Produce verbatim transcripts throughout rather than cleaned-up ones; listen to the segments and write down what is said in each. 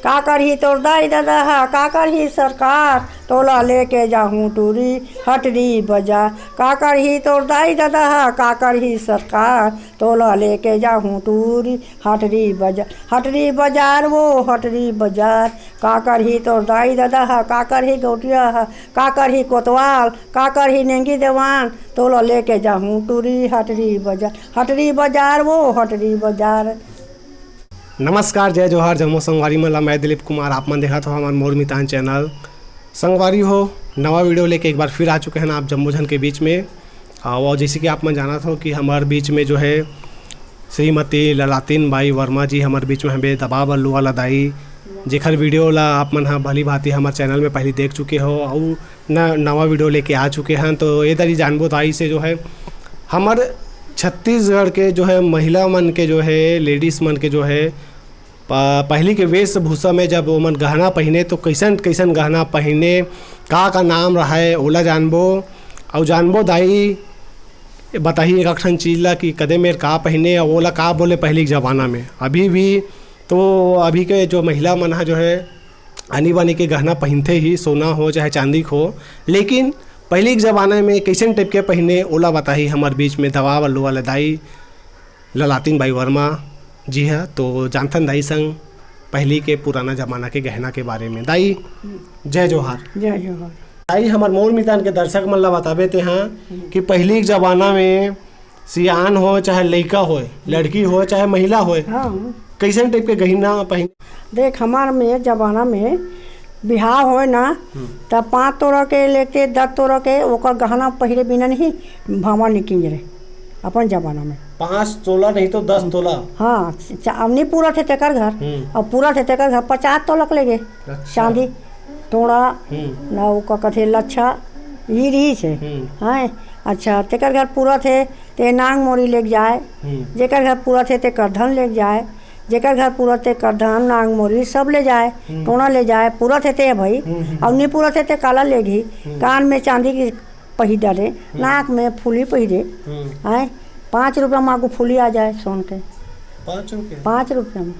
का करही तोर दाई ददा ह, का करही सरकार, तोला लेके जाहूँ टूरी हटरी बजार। का करही तोर दाई ददा ह, का करही सरकार, तोला लेके जाहूँ टूरी हटरी बजार। हटरी बजार वो हटरी बजार, का करही तोर दाई ददा ह, का करही गौटिया ह, का करही कोतवाल, का करही नेंगी देवान, तोला लेके जाहूँ टूरी हटरी बजार। हटरी बजार वो हटरी बजार। नमस्कार, जय जोहार, जम्मो संगवारी मन ला। मैं दिलीप कुमार, आप मन देखत हो हमर मोर मितान चैनल। संगवारी हो, नवा वीडियो लेके एक बार फिर आ चुके हैं आप जम्मो झन के बीच में। आ, और जैसे कि आप मन जानत हो कि हमारे बीच में जो है श्रीमती ललातिन बाई वर्मा जी हमारे बीच में हमें दबाव अल्लू वाला दाई, जेखर वीडियो ला आप मन हा भली भांति हमारे चैनल में पहले देख चुके हो, और न नवा वीडियो लेके आ चुके हैं। तो ये दरी जानबो दाई से जो है हमर छत्तीसगढ़ के जो है महिला मन के जो है लेडीज मन के जो है प-, पहली के वेशभूषा में जब ओमन गहना पहिने तो कैसन कैसन गहना पहिने, का का नाम रहे ओला जानबो। और जानबो दाई बताही एक ठन चीज ला कि कदे मेर का पहिने और ओला का बोले पहली के जमाना में। अभी भी तो अभी के जो महिला मन हा जो है आनी बानी के गहना पहिनथे ही, सोना हो चाहे चांदी हो, लेकिन पहिली के जमाना में कैसन टाइप के पहिने ओला बताही हमर बीच में दबाव अल्लू वाले दाई ललातिन बाई वर्मा जी ह। तो जानथन दाई संग पहली के पुराना जमाना के गहना के बारे में। दाई, जय जोहार। जय जोहार। दाई, हमर मोर मितान के दर्शक मन ला बताबे ते हाँ कि पहली के जमाना में सियान हो चाहे लइका होय, लड़की होय चाहे महिला होय, हाँ। कैसन टाइप के गहना पहिन? देख, हमार में जमाना में बिहाव होय ना, हम्म। त पाँच तोला के लेके दस तोला के ओकर गहना पहिरे बिना नहीं भावा निकिंज रहे अपन जमाना में। पाँच तोला नहीं तो दस तोला। हाँ, चा-, अब नहीं पूरा थे तेकर घर, हम्म। अब पूरा थे तेकर घर पचास तोला के लेगे अच्छा। चांदी, तोड़ा, हम्म। ना ओकर कथे लच्छा, ई रही छे। हम्म। हैं, अच्छा, तेकर घर पूरा थे ते नांग मोरी लेके जाए, हम्म। जेकर घर पूरा थे ते करधन लेके जाए, जेकर घर पूरा थे करधन, नांग मोरी सब ले जाए, हम्म। टोना ले जाए, पूरा थे ते भाई, हम्म, हम्म। और नहीं पूरा थे ते काला लेगी, हम्म। कान में चांदी की पहिर डाले, हम्म। नाक में फूली पहिरे, हम्म। हैं, पाँच रुपया में आगू फूली आ जाए सोन के। पाँच रुपया? पाँच रुपया में।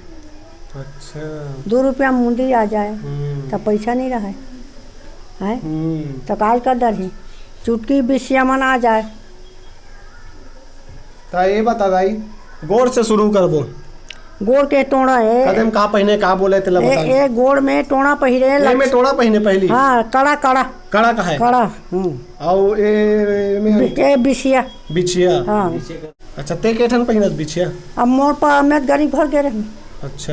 अच्छा। दो रुपया में मुंदी आ जाए, हम्म। तो पैसा नहीं रहे, हैं? हम्म। तो काज कर डरही, चुटकी बिसिया मन आ जाए। त ये बता दाई, गोड़ से शुरू करबो। गोड़ के टोड़ा है। कदे में का पहिने, का बोले, तेला ए, बता। ए, गोड़ में टोड़ा पहिरे, ए में लक्ष-, टोड़ा पहिने पहली? हाँ, कड़ा, कड़ा। कड़ा का है? कड़ा, हम्म। अउ ए, ए में बि-, ए बिछिया। बिछिया। हाँ। अच्छा, ते के ठन पहिनत बिछिया? अब मोर पर में गरीब घर के रहे। अच्छा।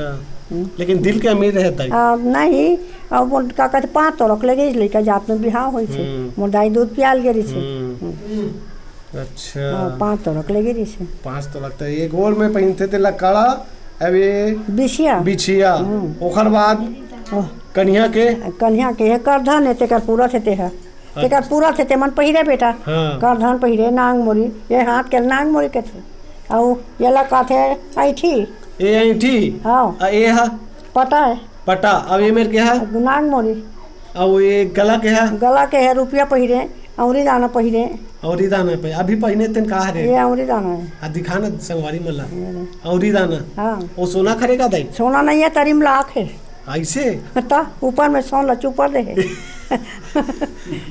हम्म। लेकिन दिल के अमीर रहे दाई? आ, नहीं, अब वो का कहते, पाँच तोला के लेगे, लइका जात में बिहाव होई छे। हम्म। मोर दाई दूध पियाल गे रही छे। हम्म। हम्म। अच्छा। हाँ, पाँच तोला के लेगे रही छे। पाँच तोला के, तो ये गोड़ में पहिनथे तेला कड़ा, अब ये बिछिया। बिछिया। हम्म। ओकर बाद ओह। कन्या के? कन्या के, हे करधन हे, तेकर पूरा थे ते है। अच्छा। तेकर पूरा थे ते मन पहिरे बेटा। हाँ। करधन पहिरे, नांग मोरी, ये हाथ के नांग मोरी के थे। अउ ये ला काथे ऐठी। ए ऐठी? हाँ। आ ए हा? पटा है। पटा। अब ये मेर के हा? नांग मोरी। अउ ये गला के हा? गला के है, रुपया पहिरे, औरी दाना पहिरे। औरी दाना पे, अभी पहिने तेन का हरे? ये औरी दाना है। आ दिखा ना संगवारी मन ला। ये ले। औरी दाना। हाँ। वो सोना खरे का दाई? सोना नहीं है, तरी में लाख है। ऐसे? त ऊपर में सोन ला चुपर दे है।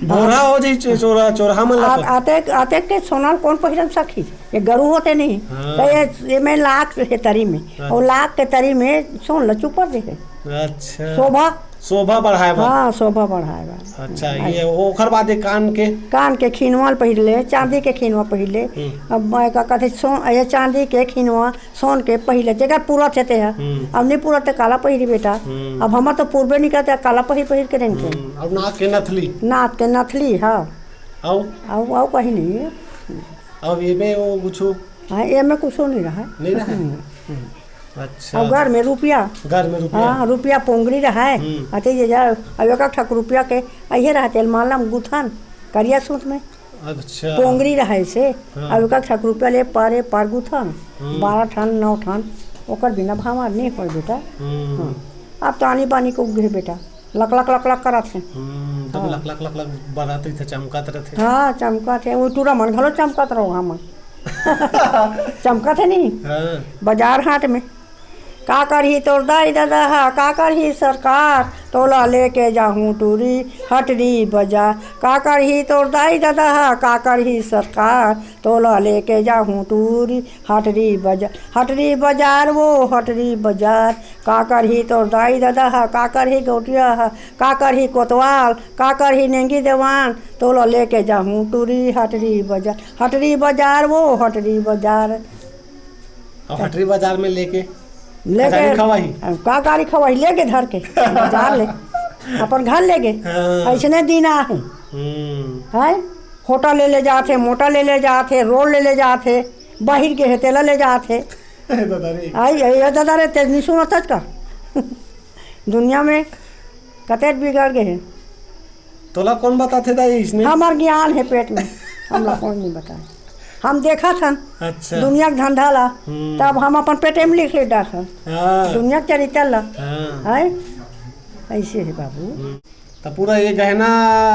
बोरा हो जाई चो-, चोरा, चोरहा मन ला आ-, पर। आते, आते के सोना कौन पहिरन सखी? ये गरु होते नहीं। हाँ। तो ये, ये में लाख है तरी में। अच्छा। और लाख के तरी में सोन ला चुपर दे है। अच्छा। शोभा। शोभा बढ़ाए बर। हाँ, शोभा बढ़ाए बर। अच्छा, हाँ। ये ओखर बाद ये कान के? कान के खिनवा पहिर ले, चांदी के खिनवा पहिर ले। हम्म। अब मैं का कहते सो-, ये चांदी के खिनवा सोन के पहिरे, जेकर पूरा थे ते ह। हम्म। अब नहीं पूरा ते काला पहिरी बेटा। हम्म। अब हमर तो पूर्वे नहीं करते, काला पहिर पहिर के रेंग के। हम्म, अब नाक के नथली। नाक के नथली, हाँ। अउ? अउ, अउ कहीं नहीं है। अब एमे वो कुछो? हाँ, एमे कुछो नहीं रहा। नहीं रहा? हम्म, हम्म। अच्छा। अब घर में रुपया। घर में रुपया। हाँ, रुपया पोंगरी रहा है। हम्म। अते ये जा, अब एक ठक रुपया के, अइहे रहा तेल माला में गुथन, करिया सूत में। अच्छा। पोंगरी रहे से, हाँ। अब एक ठक रुपया ले पारे पार गुथन, हम्म। बारह ठन, नौ ठन, ओकर बिना भावार नहीं होय बेटा। हम्म। हाँ। अब तो आनी बानी को उगे बेटा, लक लक लक लक करत है। हम्म, तब हाँ। लक लक लक लक बरत रहिथे, चमकत रहिथे। हाँ, चमकत है, वो टूरा मन घलो चमकत रहो हमन। चमकत है नहीं? हाँ। बाजार हाट में। का करही तोर दाई ददा ह, का करही सरकार, तोला लेके जाहूं टूरी हटरी बजार। का करही तोर दाई ददा ह, का करही सरकार, तोला लेके जाहूं टूरी हटरी बजार। हटरी बजार वो हटरी बजार, का करही तोर दाई ददा ह, का करही गौटिया ह, का करही कोतवाल, का करही नेंगी देवान, तोला लेके जाहूं टूरी हटरी बजार। हटरी बजार वो हटरी बजार। अब हटरी बजार में लेके लेके खजानी खवाही। का गाड़ी खवाही, लेके धर के बजार ले, अपन घर लेके। हाँ। ऐसने दिन आहे। हम्म। है, होटल ले ले जात हे, मोटल ले ले जात हे, रोड ले ले जात हे, बाहिर गे हे तेला ले जात हे। दादा रे। आई, आई, ए दादा रे, तेज नहीं सुनत हस का? दुनिया में कतेक बिगड़ गए हे। तोला कौन बताथे दाई इसने? हमर ज्ञान हे पेट में, हमला कोई नहीं बताए। हम देखत हन अच्छा। दुनिया के धंधा ला, हम्म। तब हम अपन पेटे में लिख ले डारथन हाँ। दुनिया के चरित्र ला। हाँ। है, ऐसे हे बाबू। हम्म। त पूरा ये गहना,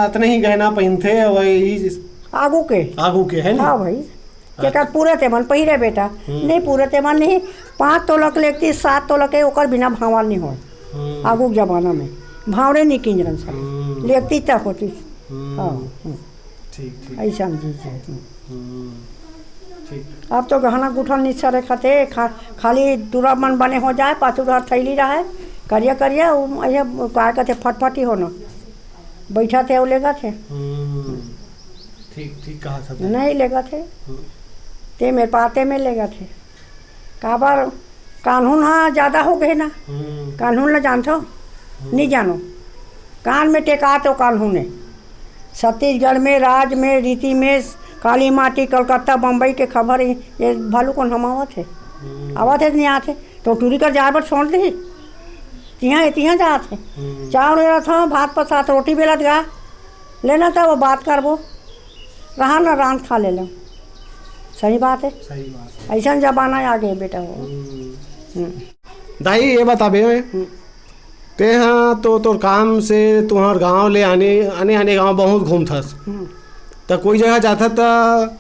अतने ही गहना पहिनथे, वही आगू के। आगू के, है ना? हाँ भाई। अच्छा। जेकर पूरे तेमन पहिरे बेटा, हम्म। नहीं पूरे तेमन नहीं, पाँच तोला के लेगती, सात तोला के, ओकर बिना भांवर नहीं होय। हम्म। आगू के जमाना में भांवरे नहीं किंजरन सब। हम्म। लेगती त होती। हम्म। हाँ, हम्म। ठीक, ठीक। ऐसा हम चीज है। हम्म। ठीक। अब तो गहना गुठन निस्सरे खाते, खा-, खाली टूरा मन बने हो जाए, पाछू डहर थैली रहे, करिया करिया, उ, ये काय कहते, फटफटी होना। बैठा थे, वो लेगा थे। हम्म। ठीक, ठीक कहा था। नहीं लेगा थे। हम्म। ते मेरे पाते में लेगा थे। काबर कानून ह ज्यादा हो गए ना। हम्म। कानून ला जानथो? हम्म। नहीं जानो। कान में टेका तो कानून है। छत्तीसगढ़ में, राज में, रीति में, काली माटी, कलकत्ता, बम्बई के खबर ये, ये भालू कौन हम आवत है? हम्म। आवत है, नहीं आते? तो टूरी कर जाए बर छोड़ दी। तिहाँ, तिहाँ जात है। हम्म। चावल बेलत हूँ, भात पसात, रोटी बेलत गा। लेना था वो बात करबो। रहा ना रांध खा ले लो। सही बात है। सही बात है। ऐसा जमाना आ गए बेटा हो। हम्म। हम्म। दाई, ये बताबे, हम्म। ते हाँ तो तोर काम से तुहर गांव ले आने, आने, आने गांव बहुत घूमथस। हम्म। त कोई जगह जाथस त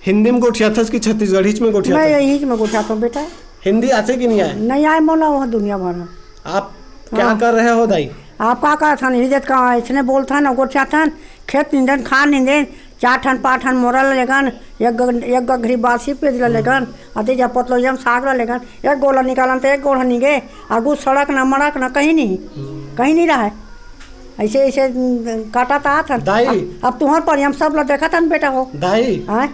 हिंदी में गोठियाथस कि छत्तीसगढ़ी में मैं गोठियाथस? यही में गोठियाथों बेटा। हिंदी आथे कि नहीं आए? नहीं आए मोला, वह दुनिया भर है। आप क्या हाँ। कर रहे हो दाई? आप का करथन? इज्जत का इसने बोलथन, गोठियाथन, खेत निंदन, खार निंदन, चार ठन, पाँच ठन मोरा ल लेगन, एक ग-, एक गघरी बासी पेज ल लेगन, अति जा पतलोइया म साग ल लेगन, एक गोला निकालन त एक गोला निगे, आगू सड़क न मड़क न कहीं नहीं, कहीं नहीं रहे। ऐसे, ऐसे काटत आथन। दाई। अब, अब तुहर पर हम सब ल देखत हन बेटा हो। दाई। हाँ?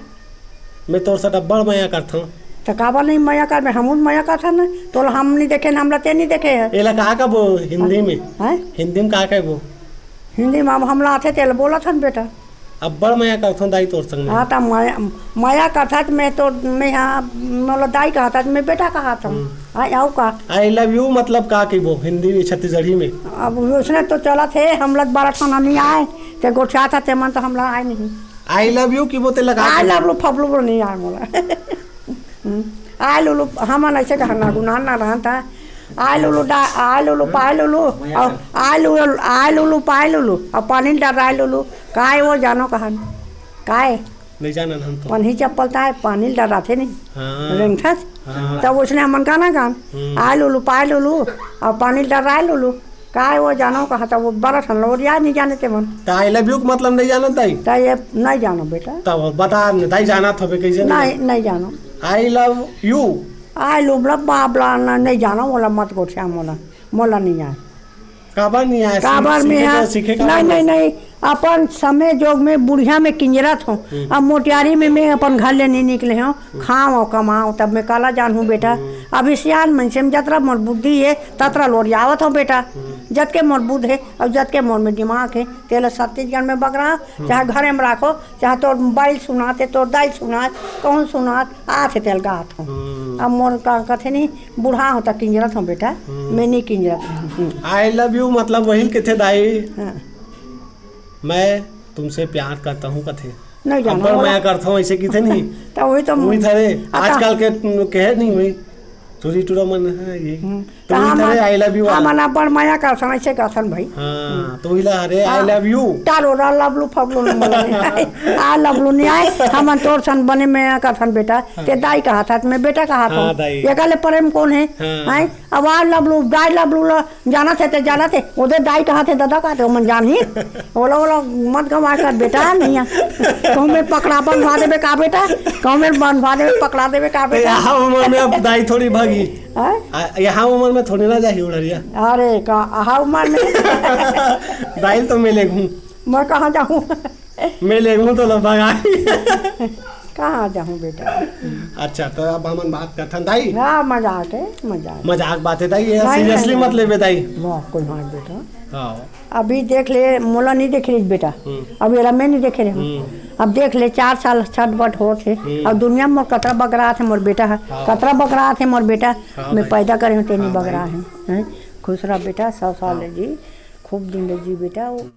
मैं तोर साथ अब्बड़ मया करथंव। त काबर नहीं मया करबे? हमू मया करथन ना। तोला हम नहीं देखे ना, हमला ते नहीं देखे है। एला का कबो हिंदी में? हैं? हिंदी में का कबो? हिंदी में अब हमला आथे तेला बोलत हन बेटा। अब्बड़ मया करथंव दाई तोर संग में। हाँ, त मया, मया कथत मैं तो, मैं हाँ, मोला दाई कहत, मैं बेटा कहत हूँ। हम्म। हाँ, आऊ का? I love you मतलब का कबो हिंदी में, छत्तीसगढ़ी में? अब उसने तो चलत हे, हमला बारह ठन नहीं आए, ते गोठियाथस ते मन तो हमला आए नहीं। I love you कबो तेला का? I love you फबलू बोल नहीं आए मोला। हम्म। आय लुलू, हमन ऐसे कहन ना, गुनान ना रहन था। आय लुलू डा-, आय लुलू पाय लुलू, और आय लुलू, आय लुलू पाय लुलू, और पानी डराय लुलू। काय वो जानो कहन? काय? नहीं जानन हम तो। पन्ही चप्पल ताय, पानी डराथे नहीं। हाँ। रेंगथस? हाँ। तब उसने हमन गाना गान। हम्म। आय लुलू पाय लुलू, और पानी डराय लुलू। काय वो जानो कहा था, वो बड़ा ठन लोरिया नहीं जाने ते मन। त I love you के मतलब नहीं जानत दाई? त ये नहीं जानो बेटा। तब बता न दाई, जानत हबे कैसे नहीं? नहीं, नहीं जानो। I love you। I love, Babla ना, नहीं जानो, मोला मत गोठिया मोला, मोला नहीं आए। काबर नहीं आए? काबर सीखे में तो, है? सीखे काबर नहीं, नहीं, नहीं। नहीं, अपन समय जोग में बुढ़िया में किंजरत हो, हम्म। अब मोटियारी में मैं अपन घर ले नहीं निकले हो, खाओ कमाओ, तब मैं काला जानहूँ बेटा। हम्म। अभी सियान मनसे में जतरा मोर बुद्धि हे, ततरा लोरियावत हो बेटा। हम्म। जतके मोर बुद्धि हे, और जतके मोर में दिमाग हे, तेला छत्तीसगढ़ में बगरा, हम्म। चाहे घरे में राखो, चाहे तोर बाइल सुनात हे, तोर दाई सुनात, कौन सुनात, आथे तेल गात हो। हम्म। अब मोर का कथे नहीं, बूढ़ा हो त किंजरत हो बेटा, हम्म। मैं नहीं किंजरत हूँ। हम्म। I love you मतलब वही कथे दाई। हाँ। मैं तुमसे प्यार करता हूँ कथे। नहीं जानो अब्बड़ मोला। मया करता हूँ, ऐसे किथे नहीं। तो वही तो वही था रे, आ, आजकल के कहे नहीं हुई। टूरी टूरा मन है ये। हम्म। तो वही हमन, तरह I love you वाला। हमन अपन मया करथन, ऐसे करथन भाई। हाँ, तो वही ला, "अरे, I हाँ। love you।" टारो रा लबलू फबलू न बोले। आ लबलू नहीं आए, हमन तोर सन बने मया करथन बेटा। हाँ। ते दाई कहा था, मैं बेटा कहा था। हाँ, दाई। एकर ले प्रेम कौन है? हाँ। हैं? अब आ लबलू, दाई लबलू ला, जाना थे ते जाना थे, ओदे दाई कहा थे, दादा कहा थे, ओमन जान ही। ओला, ओला मत गवा कर बेटा, नहीं आ। कहूँ मैं पकड़ा बंधवा देबे का बेटा? कहूँ मैं बंधवा देबे, पकड़ा देबे का तो बेटा? यहाँ उम्र में अब दाई थोड़ी भागी। हाँ? आ, यहाँ उम्र में थोड़ी ना जाही उड़रिया। अरे, का, आहा उम्र में? दाई तो मैं ले घूम। मैं कहाँ जाहूँ? मैं ले घूम तो लो भगा। कहाँ जाहूँ बेटा? अच्छा, तो अब हमन बात करथन दाई। हाँ, मजाक है, मजाक। मजाक बात है दाई, ये नहीं, seriously नहीं, मत लेबे दाई। वाह, कोई बात बेटा। हाँ। अभी देख ले, मोला नहीं देख रही बेटा। हम्म। अब ये रमे नहीं देखे रहे। हम्म। अब देख ले, चार साल छटपट होत हे। हम्म। अब दुनिया में मोर कतरा बगरा थे मोर बेटा है। हाँ। कतरा बगरा थे मोर बेटा। हाँ मैं भाई। पैदा करे हूँ, तेनी हाँ बगरा भाई। है। हैं? खुश रह बेटा, सौ साल हाँ। ले जी, खूब दिन ले जी बेटा। वो